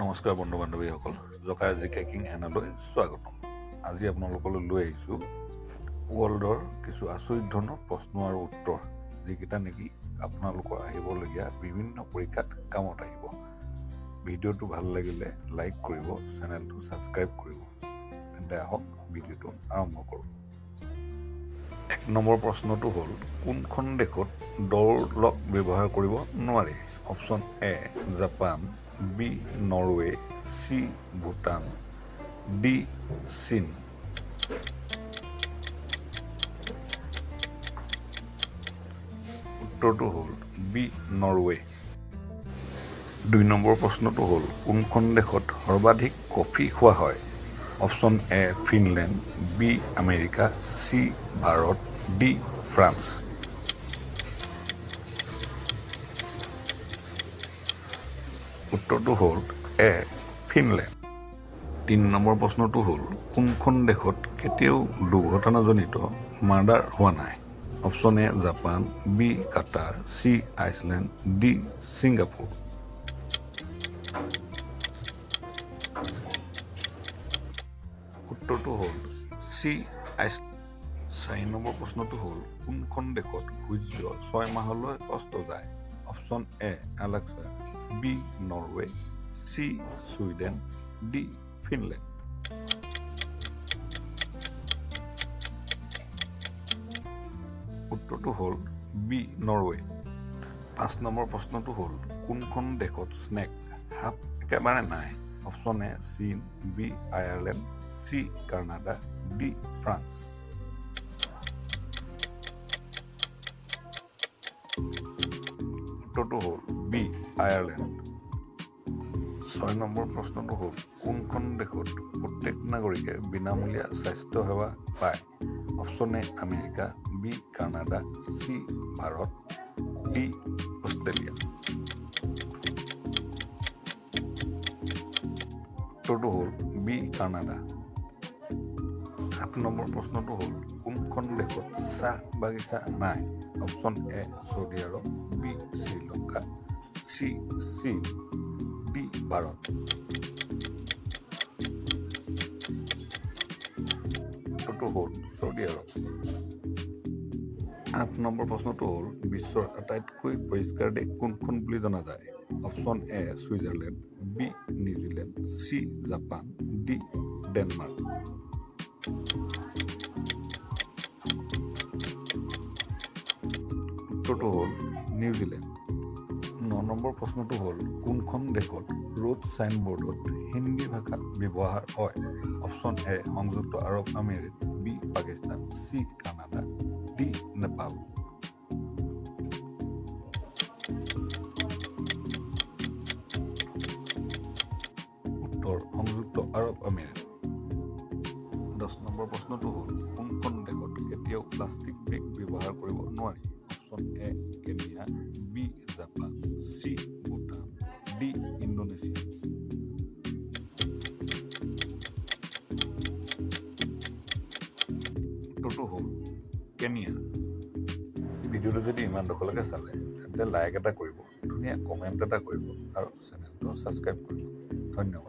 নমস্কাৰ বন্ধু বান্ধৱীসকল, joker G কে king এনালৈ স্বাগতম। আজি আপোনালোকলৈ লৈ আহিছোঁ ৱৰ্ল্ডৰ কিছু আচৰিত ধৰণৰ প্ৰশ্ন আৰু উত্তৰ, যিকেইটা নেকি আপোনালোকৰ আহিবলগীয়া বিভিন্ন পৰীক্ষাত কামত আহিব। ভিডিঅ'টো ভাল লাগিলে লাইক কৰিব, চেনেলটো ছাবস্ক্ৰাইব কৰিব। তেন্তে আহক ভিডিঅ'টো আৰম্ভ কৰোঁ। 1 নম্বৰ প্ৰশ্নটো হ'ল, কোনখন দেশত ড'ৰ লক ব্যৱহাৰ কৰিব নোৱাৰি? Option A Japan, B Norway, C Bhutan, D চীন। উত্তৰটো হ'ল বি নৰৱে। 2 নম্বৰ প্ৰশ্নটো হ'ল, কোনখন দেশত সৰ্বাধিক কফি খোৱা হয়? Option A Finland, B America, C Bharat, D France. উত্তৰটো হ'ল এ ফিনলেণ্ড। 3 নম্বৰ প্ৰশ্নটো হ'ল, কোনখন দেশত কেতিয়াও দুৰ্ঘটনাজনিত মাৰ্ডাৰ হোৱা নাই? Option A Japan, B Qatar, C Iceland, D Singapore. উত্তৰটো হ'ল চি আইচলেণ্ড। 4 নম্বৰ প্ৰশ্নটো হ'ল, কোনখন দেশত সূৰ্য 6 মাহলৈ অস্ত যায়? Option A Alaska, B Norway, C Sweden, D Finland. উত্তৰটো হ'ল বি নৰৱে। 5 নম্বৰ প্ৰশ্নটো হ'ল, কোনখন দেশত স্নেক সাপ একেবাৰে নাই? অপশ্যন এ চীন, B Ireland, C Canada, D France. উত্তৰটো হ'ল বি আয়াৰলেণ্ড। 6 নম্বৰ প্ৰশ্নটো হ'ল, কোনখন দেশত প্ৰত্যেক নাগৰিকে বিনামূলীয়া স্বাস্থ্য সেৱা পায়? Option A America, B Canada, C Bharat, D Australia. উত্তৰটো হ'ল বি কানাডা। 7 নম্বৰ প্ৰশ্নটো হ'ল, কোনখন দেশত চাহ বাগিচা নাই? Option A Saudi Arab, B Sri Lanka, C চীন, ডি ভাৰত। উত্তৰটো হ'ল চৌদি আৰৱ। 8 নম্বৰ প্ৰশ্নটো হ'ল, বিশ্বৰ আটাইতকৈ পৰিষ্কাৰ দেশ কোনখন বুলি জনা যায়? Option A Switzerland, B New Zealand, C Japan, D Denmark. উত্তৰটো হ'ল নিউজিলেণ্ড। 9 নম্বৰ প্ৰশ্নটো হ'ল, কোনখন দেশত ৰোড চাইনবোৰ্ডত হিন্দী ভাষা ব্যৱহাৰ হয়? অপশ্যন এ সংযুক্ত আৰৱ আমিৰাত, B Pakistan, C Canada, D Nepal. উত্তৰ সংযুক্ত আৰৱ আমিৰাত। 10 নম্বৰ প্ৰশ্নটো হ'ল, কোনখন দেশত কেতিয়াও প্লাষ্টিক বেগ ব্যৱহাৰ কৰিব নোৱাৰি? Option A Kenya, B Japan, C Bhutan, D Indonesia. উত্তৰটো হ'ল কেনিয়া। ভিডিঅ'টো যদি ইমান দখলৈকে চালে তেন্তে লাইক এটা কৰিব, ধুনীয়া কমেণ্ট এটা কৰিব আৰু চেনেলটো ছাবস্ক্ৰাইব কৰিব। ধন্যবাদ।